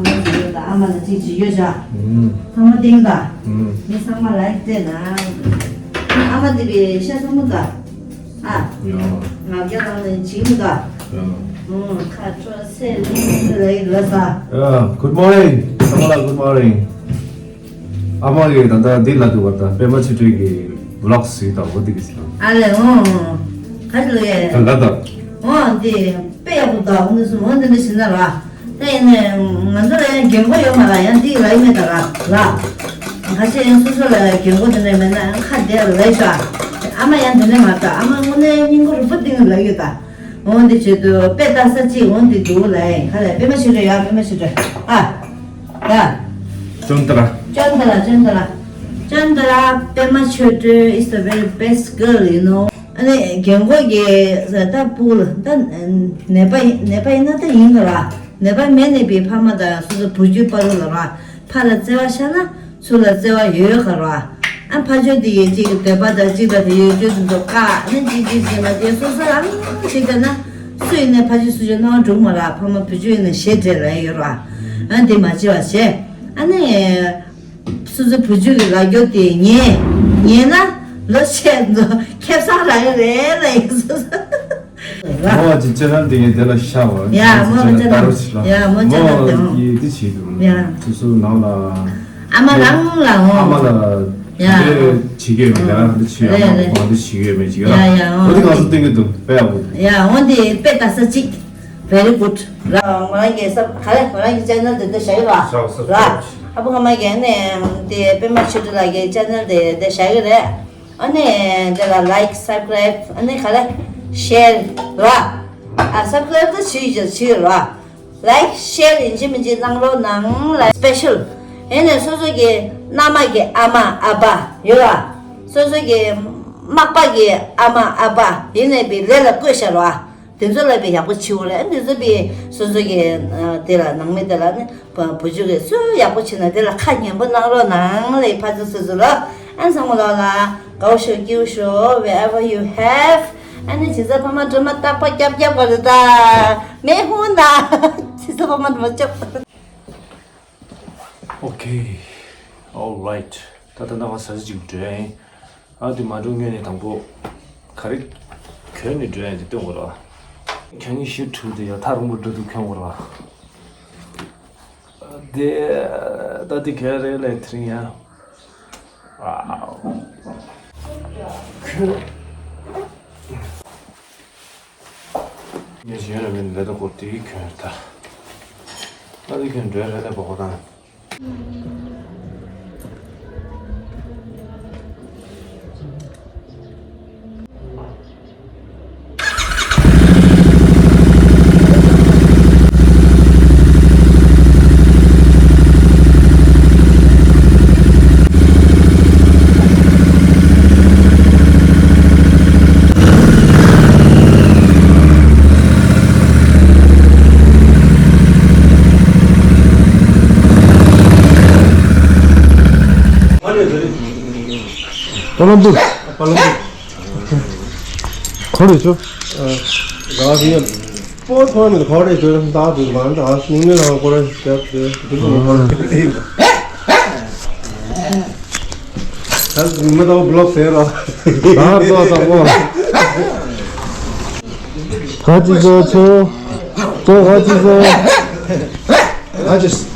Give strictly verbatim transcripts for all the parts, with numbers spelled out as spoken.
ཨ་མ་ལ་གཅིག་བྱེད་ཡོད་ཤག་ཨུམ། ཚང་མ་བསྟན་དང་། ཨུམ། མི་ཚང་མ་ལ་བལྟས་ན། ཨ་མ་འདི་པའི་ཤ་ཚ་མོ་དང་། ཨ། ཡ། ང་རྒྱ་ནང་ནས་བྱིངས་དང་། ཡ། ཨུམ། ཁ་དྲོ་སེ་ལི་ལ་ཡི་ལ་ས། ཡ། Good morning. ཚང་མ་ལ་Good morning. ཨ་མ་གིས་ད་ལྟ་འདི་ལ་འདུག་བར་ད་པད་མ་ཆོས་སྒྲོན་གྱི་vlog་ཟིག་དང་འོ་འདི་གི་ཟིག་དང་། ཨ་ལས་འོང་། ག་ཅི་ལ་ཡས། ད་ལ་དང་། འོ་འདི་དཔེ་ཡག་པོ་འདུག་འོ་འདི་སུ་འོ་འདི་འདི་ཞིག་ན་ར། ད་ཡིན་ནས་ང་ཚོ་ལ་ཡང་རྒན་གོག་ཡོད་མ་ར། ཡང་འདི་ལ་ཡིན་མེད་ད་ར་ལ། ཁ་ཤས་ཡང་སོ་སོ་ལ་རྒན་གོག་དེ་འདྲ་མེད་ན་ཁ་བདེ་ལ་ཡོད་ཤག་ཨ་མ་ཡང་དེ་འདྲ་མ་རེད། ཨ་མ་དངོས་གནས་སྙིང་ཁོ་རུས་པ་གཏིང་ནས་ལ་ཡོད་ད། འོ་འདི་བྱེད་དུས་དཔེ་ལྟ་ས་ཅིག་འོ་འདི་འདུག་ལ་ཡིན། ཁ་ལས་པད་མ་ཆོས་སྒྲོན་ཡ། པད་མ་ཆོས་སྒྲོན་ཨ། ཡ། ཅོན་ཏ་ར། ཅོན་ཏ་ར། ཅོན་ཏ་ར། ཅོན་ཏ་ར། པད་མ་ཆོས་སྒྲོན is the very best girl, you know. ཨ་ནི་རྒན་གོག་གི་ད་སྤུ་གུ་ལ་ད་ནད་པ་ནད་པ་ཡིན་ན་ད་ཡིན་ག་ར། ནད་པ་མེད་ནས་པའི་ཕ་མ་དང་སོ་སོ་བུ་རྒྱུད་བར་ལ་ར། ཕ་ལ་བརྩེ་བ་ཤར་ན་ཚུར་ལ་བརྩེ་བ་ཡོད་ག་ར། ཨ་ཕ་ཆོས་དེ་ཡི་གཅིག་འདོད་པ་དང་གཅིག་དང་དེ་ཡོད་རྒྱུ་དེ་ཚོ་བཀག་ནི་གཅིག་གཅིག་བྱས་ན་དེ་སོ་སོ་རང་གཅིག་བལྟས་ན་སུ་ཡིན་ནའི་ཕ་ཆོས་སུ་ཆོས་སྣང་བ་འགྲུབ་མ་ར། ཕ་མ་བུ་རྒྱུད་ཡིན་ན་ཞེ་འགྲས་ལ་ཡོད་ར། ཨ་འདི་མ་བྱེད་པ་བྱས། ཨ་ནི། སོ་སོའི་བུ་ཆུང་གི་ལ་རྒྱོ་དེ་ཉན། ཉན་ན་ལོ་ཆེ་ཚོ་ཁེ་བཟང་རག་གི་རེད་ལ་ཡིན་སོ་སོ། མོ་ཅི་ཅི་རང་དེ་ངས་དེ་ལ་ཤ་བ། ཡ་མོ་ཅི་རང་ལྟ་རོ་ཞིག་ལ། ཡ་མོ་ཅི་རང་དེ་མོ་ཡི་དེ་བྱེད་དུ། ཡ། སོ་སོ་ནང་ལ། ཨ་མ་རང་ལ་འོ། ཨ་མ་ལ། ཡ། དེ་བྱེད་ཀྱི་མེད་ལ་དེ་བྱེད། ཨ་མ་རེད་རེད། གང་དེ་བྱེད་ཀྱི་མེད་ཅིག་ལ། ཡ་ཡ་འོ། འོ་དེ་གང་སོ་བསྟན་གྱི་འདུག་པས་ཡ་བོ། ཡ་འོ་དེ་དཔེ་ལྟ་ས་ཅིག Very good. ར་ང་རང་གི་སབ་ག་རེ་ང་རང་གི་channel་དེ་འདི་བཞག་ཡོད་ར། ཤག་སབ་ར། ཨ་བུ་ང་མ་གི་ནས་དེ་པད་མ་ཆོས་སྒྲོན་ལགས་ཀྱི་channel་དེ་འདི་བཞག་ཡོད་རེད། ཨ་ནི་དེ་ལ་like subscribe ཨ་ནི་ག་རེ་share་ར། ཨ་subscribe་དེ་བྱེད་ཀྱི་བྱེད་ར། Like share་ཡིན་གཅིག་མིན་གཅིག་གནང་རོགས་གནང་ལ་special། ཡིན་ནས་སོ་སོ་གི་མནའ་མ་གི་ཨ་མ་ཨ་ཕ་ཡོད་ར། སོ་སོ་གི་མག་པ་གི་ཨ་མ་ཨ་ཕ་ཡིན་ནས་པའི་ལས་ལ་བཀོད་བཞག་ར། དེ་ཚོ་ལ་བའི་ཡག་པོ་བྱེད་འོ་རེད། དེ་ཚོ་བའི་སོ་སོ་གི་དེ་ལ་ནང་མི་དེ་ལ་ནི་བུ་ཆུང་གི་སུ་ཡག་པོ་བྱེད་ན་དེ་ལ་ཁ་ཉན་པོ་གནང་རོགས་གནང་ལེ་ཕ་ཚོ་སོ་སོ་ལ་ཨན་ཚང་མ་ལོ་ལ་དགའ་བོ་ཤོག་སྐྱིད་བོ་ཤོག wherever you have། ཨ་ནི་ཇི་ས་ཕ་མ་སྒྲོལ་མ་རྟག་པ་རྒྱབ་རྒྱབ་པ་རེད་ད། མེ་ཧུ་ན་ཇི་ས་ཕ་མ་སྒྲོལ་མ་རྒྱབ། Okay, all right. ད་ལྟ་ནང་ང་ཟ་ཟི་ཅིག་འགྲོ་ཡིན། ཨ་དེ་མ་འགྲོ་སྔོན་ནས་དང་པོ་ག་རེ་གྱོན་ནས་འགྲོ་ཡ་དེ་སྟོན་དགོས་ར། གྱོན་ནི་ཞིག་འཁྲུག་དེ་ཡ་ཐག་རིང་པོ་འགྲོ་དུས་གྱོན་དགོས་ར། དེ་ད་དེ་ག་རེ་ལས་དེ་རིང་ཡ། ངས་གཞན་ལ་མིན་ལས་ད་སྐོར་དེ་གྱོན་ད། ད་དེ་གྱོན་འགྲོ་རེད་ད་གོ་གོ་དང་། པ་ལམ་པུར། པ་ལམ་པུར། ག་རེ་ཆོ། ག་རེ་ཡོད། པོ་ཐོན་མི་ག་རེ་ཆོ། ད་དུ་མ་འདྲ་ཨ་སྙིང་ནི་རང་གོ་རེ་ཆོ། དེ་དུ་མ་རེ། ད་མི་ད་བློག་ཟེར་རོ། ད་ད་ད་བོ། ཁ་ཅིག་བཟོ་ཆོ། ཏོ་ཁ་ཅིག་བཟོ། ཨ་ཅིས།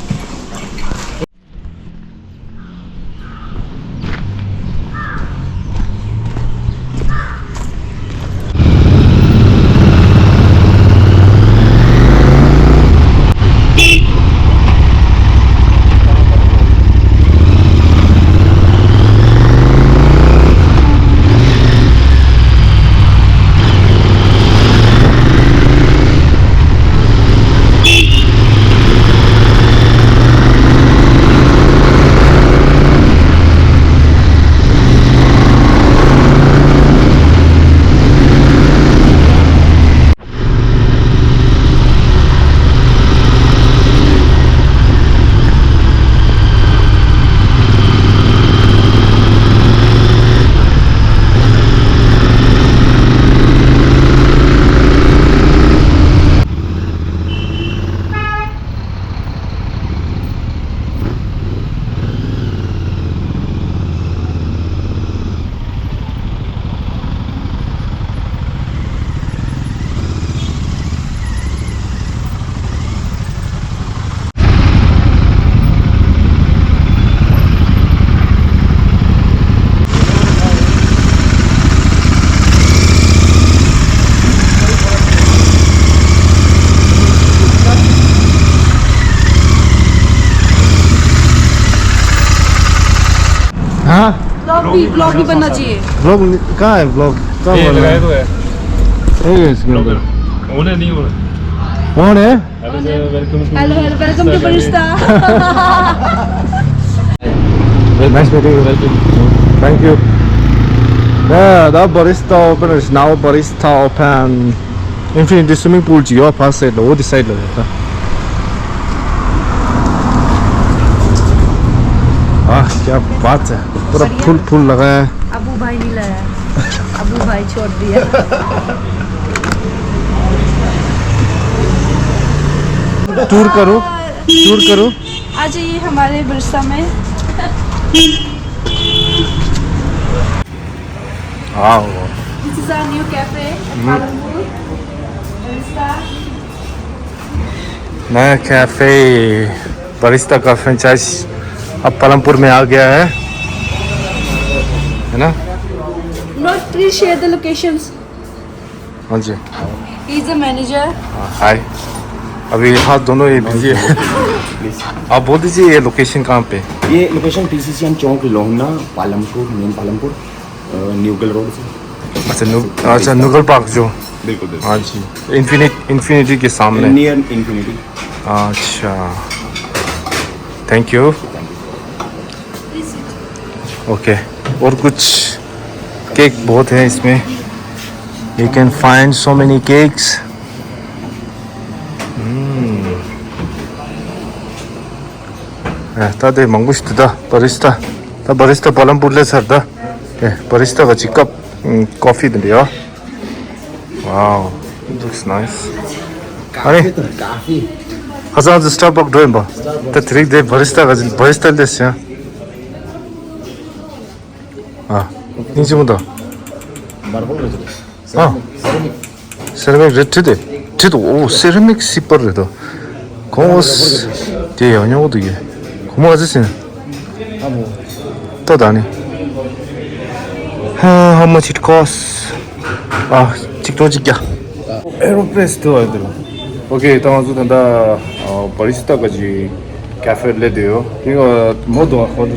हाँ। ब्लॉग भी, ब्लॉग भी बनना चाहिए। ब्लॉग नहीं, कहाँ है ब्लॉग? कहाँ ये बन रहा लगाया है? तो है। ये इसके अंदर। ब्लॉगर। होने नहीं हो रहा। कौन है? Hello sir, welcome to hello, hello, welcome to Barista. Nice meeting you. Welcome. Thank you. Yeah, the barista open is now barista open. Infinity swimming pool ཅིག་ཡོད་ཕ་སའིཌ་ལ། འོ་དེ་སའིཌ་ལ་ཡོད་ད། आह, क्या बात है, पूरा फुल फुल लगा है। अबू भाई नहीं लाया, अबू भाई छोड़ दिया। टूर करो, टूर करो। आ जाइए हमारे बिरसा में। Wow. This is our new cafe at Palanpur. Barista. नया कैफे बरिस्टा का फ्रेंचाइज अब पालमपुर में आ गया है, है ना? Not, please share the locations. हाँ जी। He's the manager. हाँ, हाय। अभी हाँ, दोनों ही बिजी है। आप बोल दीजिए, ये लोकेशन कहाँ पे? ये लोकेशन टीसीसीएन चौक, लोहना, पालमपुर, मेन पालमपुर, न्यू गर्ल रोड से। अच्छा, न्यू, अच्छा, न्यू गर्ल पार्क जो। बिल्कुल, बिल्कुल। हाँ जी, इन्फिनिट इन्फिनिटी के सामने। Near infinity. अच्छा, थैंक यू। ओके। और कुछ केक बहुत है इसमें। You can find so many cakes. ད་དེ་མང་པོ་ཞིག་འདུག་ད། བ་རི་སི་ཊ། ད་བ་རི་སི་ཊ་པ་ལམ་པུར་སླེབས་ཚར་ད། ཨེ། བ་རི་སི་ཊ་ག་ཅིག་ཀབ་ཀོ་ཕི་དེ་འདྲ་ཡོད། Wow, it looks nice. ཨ་ནི། ཁ་སང་ཚོ་སི་ཊར་བག་འགྲོ་ཡིན་པ། ད་དེ་རིང་དེ་བ་རི་སི་ཊ་ག་ཅིག་བ་རི་སི་ཊ་སླེབས་ཤག་ཨ། སྙིང་རྗེ་མོ་དང་། མར་བལ་རེད། ཨ། སེ་ར་མིག་རེད། བྲིས་ཏེ། བྲིས་འདུག་ཨོ། སེ་ར་མིག་སི་པར་རེད་དོ། ཁོང་ཨོ་སི། དེ་ཡང་ཉོ་འདུག་ཡེ། ཁོ་མོ་ཨ་ཙི་ཟིན། ཨ་མོ། ཏོ་ད་ནི། ཧ། How much it cost? ཨ། གཅིག་སྟོང་གཅིག་བརྒྱ། ཨེ་རོ་པེ་རེ་སི་དུ་ཨ་དེ་རུ། ཨོ་ཀེ། ད་ང་ཚོ་ད་ལྟ་བ་རི་སི་ཊ་ག་ཅིག་ཀ་ཕེ་སླེབས་བསྡད་ཡོད། དེ་མོ་དང་ཁོ་དུ།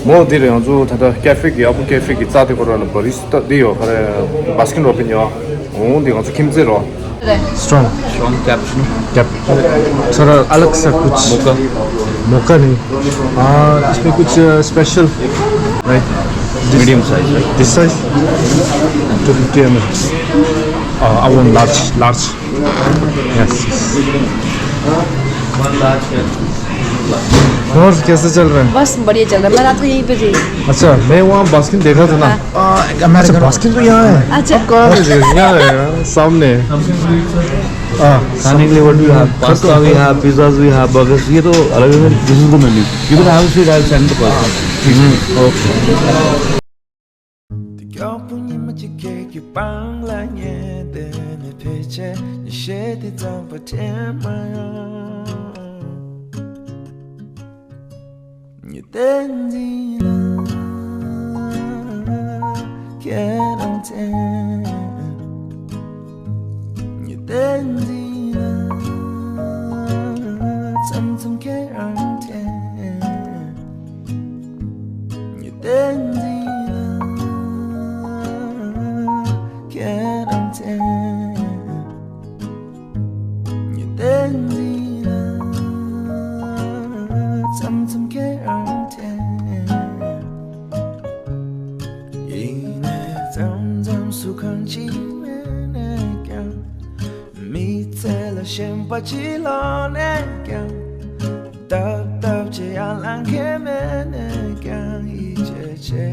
མོ་འདི་རེད། ང་ཚོ་ད་ལྟ་ཀ་ཕེ་གི། ཨ་པོ་ཀ་ཕེ་གི་རྩ་དེ་ཁོ་ར་ལ་བ་རི་སི་ཊ་འདི་ཡོད། ཁ་རེ་བ་སི་ཀིན་རོ་པིན་ཡོད། འོང་འདི་ང་ཚོ་ཁྱིམ་མཚེས་རོ། Strong. Strong cappuccino. Cap. थोड़ा अलग सा कुछ। Mocha. Mocha नहीं। हाँ, इसमें कुछ special. Right. Medium size, right? This size? Two fifty ml. Uh, I want large, large. Yes, yes। और कैसे चल रहा है? बस बढ़िया चल रहा है। मैं रात को यहीं पे थी। अच्छा, मैं वहाँ बास्किन देखा था ना। हाँ। अच्छा, बास्किन तो यहाँ है। अच्छा। अब कहाँ है? यहाँ है यार, सामने। हाँ। खाने के लिए what do you have? Pasta we have, pizzas we have, burgers. ये तो अलग अलग। This is the menu. You can have a seat, I'll send the person. Hmm, okay. དེ་མགྱོགས་པོ་ཉི་མ་གཅིག་ཁྱེད་ཀྱི་པང་ལ་ཉལ་བསྡད་ནས་ཕལ་ཆེར་ཉི་ཤེལ་དེ་ཙམ་པ་དྲན་མ་ཡོང་། ཉི་ཟླའི་འཛིན་ལ་ཁྱེད་རང་མཚན། ཉི་ཟླའི་འཛིན་ལ་མཚམས་མཚམས་ཁྱེད་རང་དྲན། ཉི་ཟླའི་འཛིན་ལ་ཁྱེད་རང་མཚན། ཉི་ཟླའི་འཛིན་ལ་མཚམས་མཚམས་ཁྱེད་རང་དྲན། ཡིན་ནའི་མཚམས་མཚམས་སུ་གང་ཅི་མེད་ནས་ཀྱང་། མི་ཚེ་ལ་ཞེན་པ་ཅི་ལོག་ནས་ཀྱང་། སྟབས་སྟབས་ཅི་ཡང་ལང་ཁེ་མེད་ནས་ཀྱང་། ཡིད་ཆེས་ཆེ་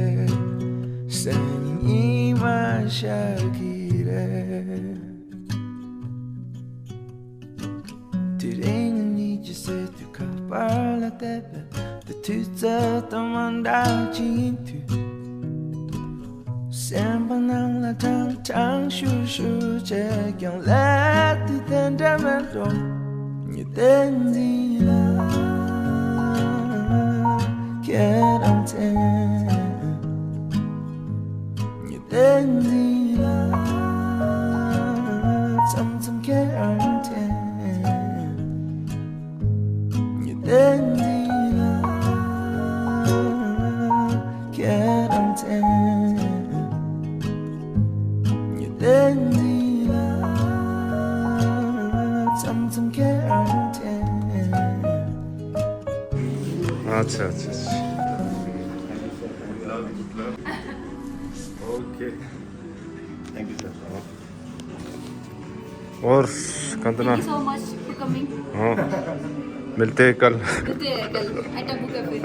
སེམས་ཉིད་མ་ཤར་གི་རེད། དེ་རིང་ཉིད་ཀྱི་སྲིད་དུ་ཁ་པར་ལ་བལྟས་པས། དེ་དུས་ཚོད་དང་མ་འདྲ་ཅིག་ཡིན་དུས། སེམས་པ་ནང་ལ་ཀྲང་ཀྲང་ཤུར་ཤུར་བྱས་ཀྱང་། སླེབས་དུས་དེ་འདྲ་མེད་འགྲོ། ཉི་ཟླའི་འཛིན་ལ་ཁྱེད་རང་མཚན། ཉི་ཟླའི་འཛིན་ལ་མཚམས་མཚམས་ཁྱེད་རང་དྲན། ཉི་ཟླའི་འཛིན་ལ། अच्छा, अच्छा, अच्छा। ओके। Thank you sir. और कंदना। Thank you so much for coming. हाँ, मिलते हैं कल। मिलते हैं कल at Tabu Cafe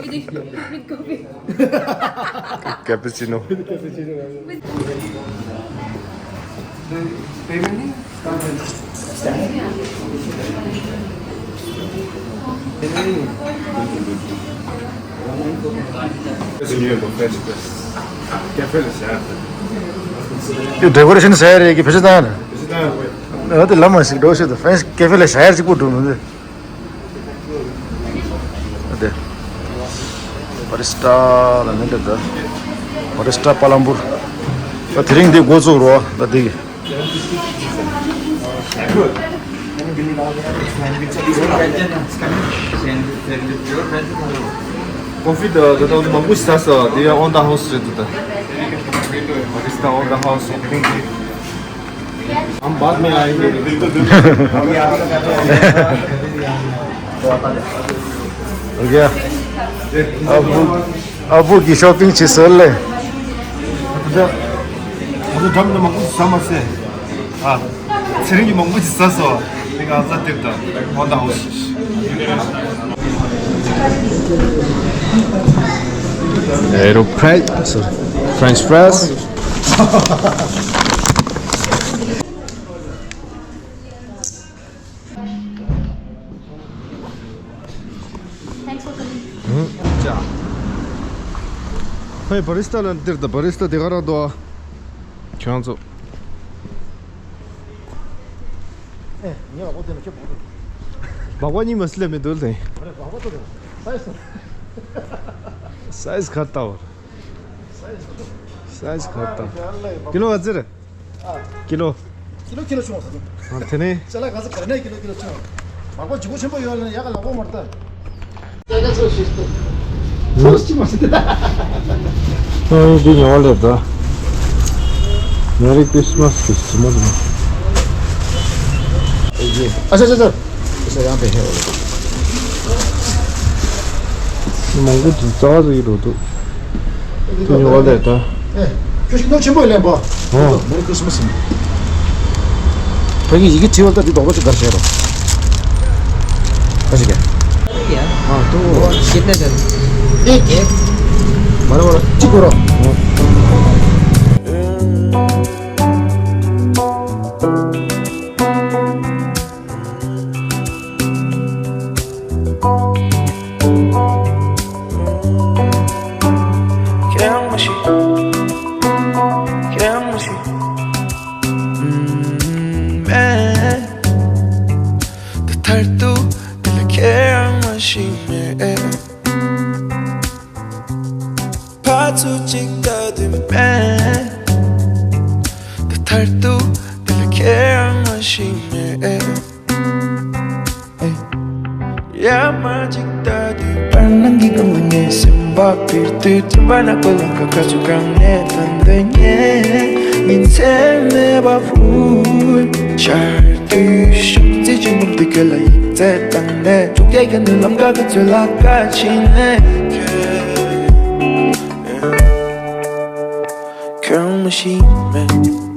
with, with coffee. Cappuccino. With यो डेकोरेसन सही रहे कि फिर से दान। अ, त्यो लम्बा सिक डोसे त फ्रेन्च क्याफेलाई सायर चाहिँ को ढुङ्नु दे। अ, त्यो। बरिस्टा ल मिले त। बरिस्टा पालमपुर। त थिरिङ दे गोचो रो, त दे। कफी त, त, त, म बुझ्छ, त, त, यो on the house रे, त, त। Barista on the house। हम बाद में आएंगे। हो गया। अब, अब की शॉपिंग ची सर ले। हाँ। ཚེ་རིང་གི་མང་པོ་ཅིག་ཟ་སོང་། དེ་ག་ཟ་དེབ་དང་ཧོན་ད་ཧོ་ཤིས། Aero fry, sorry, French fries. Thanks for coming. ཧུམ། ཧེ། བ་རི་སྟ་ལ་འདིར་ད། བ་རི་སྟ་དེ་ག་རང་འདུག་ཨ། ཁྱོད་ཚོ། ཨེ། ངས་ལག་པ་དེ་ལ་ཁྱོད་བག་ཏུ། སྦག་སྦག་གཉིས་མ་སླེབས་མི་འདུག་ལ། ཨ་རེ། སྦག་སྦག་ཏུ་དེ་སའི་ཟི། སའི་ཟི་ག་རེ་ལྟ་བ། སའི་ཟི་ག་རེ་ལྟ་བ། ཀི་ལོ་ག་ཚོད་རེད། ཀི་ལོ། ཀི་ལོ་ཀི་ལོ་ཆུང་བ་ཟེར། ཨ། དེ་ནས། ཅ་ལག་ག་ས་ག་ནས་ཀི་ལོ་ཀི་ལོ་ཆུང་བ། མག་པ་ལྗིད་པོ་ཆེན་པོ་ཡོད་ལ་ཡག་ག་ལག་པ་མར་ལྟ། ཅ་ལག་ཚོ་ཞིག་ཏུ། ཚོ་ཅི་མ་ཟེར། ཨ། འདི་ཉོ་བ་ལེབ་ད། Merry Christmas གི་ཞི་མོ་རེད། ཨ་ཅག་ཅག་ཅག་ས་ཡང་པེ་ཧེ་བ། མང་པོ་འདི་རྩ་བ་ཟིག་རུ་འདུག་དེ་ཉོ་བ་ལས་ད། ཨེ། ཁྱོད་ཤིང་ནོར་ཆེན་པོ་ལེན་པ། ཨོ། Merry Christmas ཡིན། ཕ་གི་ཡི་གེ་བྲིས་པ་ལྟ་དེ་རྡོག་པ་ཅིག་གར་བྱས་རོགས། ཁ་ཅིག་ག་ཨ། དུ་ཤེས་ནས་ཟེར། ཨེ་ཀེ། མ་ར་མ་ར་ཅིག་གོ་རོགས། ཁྱེད་རང་མ་ཤི། ཁྱེད་རང་མ་ཤི། ཨུམ། མེད། ད་མཐར་ཐུག་འདི་ལ་ཁྱེད་རང་མ་ཤི་མེད། ཕར་ཚུར་གཅིག་ལྟ་དུས་མེད། ད་མཐར་ཐུག་འདི་ལ་ཁྱེད་རང་མ་ཤི་མེད། ཡ་མ་གཅིག་ལྟ་དུས་བར་སྣང་གི་སྒང་ལ་ངའི་སེམས་པ་འཕེར་དུས། དྲན་པ་ནག་པོའི་ལམ་ཁ་ཁ་ཚུར་གང་ནས་ཐོན་དོན་ངས་ཉིན་མཚན་མེད་པ་ཕུལ། ཆར་དུས་ཤུགས་རྩེ་ཆེན་འབུམ་དུས་སྐད་ལ་ཡིག་ཚད་བཏང་ནས། ཐུགས་རྒྱལ་གྱི་ནུས་ལམ་ཁ་ཁ་ཚུར་ལ་ཁ་ཕྱིན་ནས། ཁྱོད་མ་ཤེས་མེད།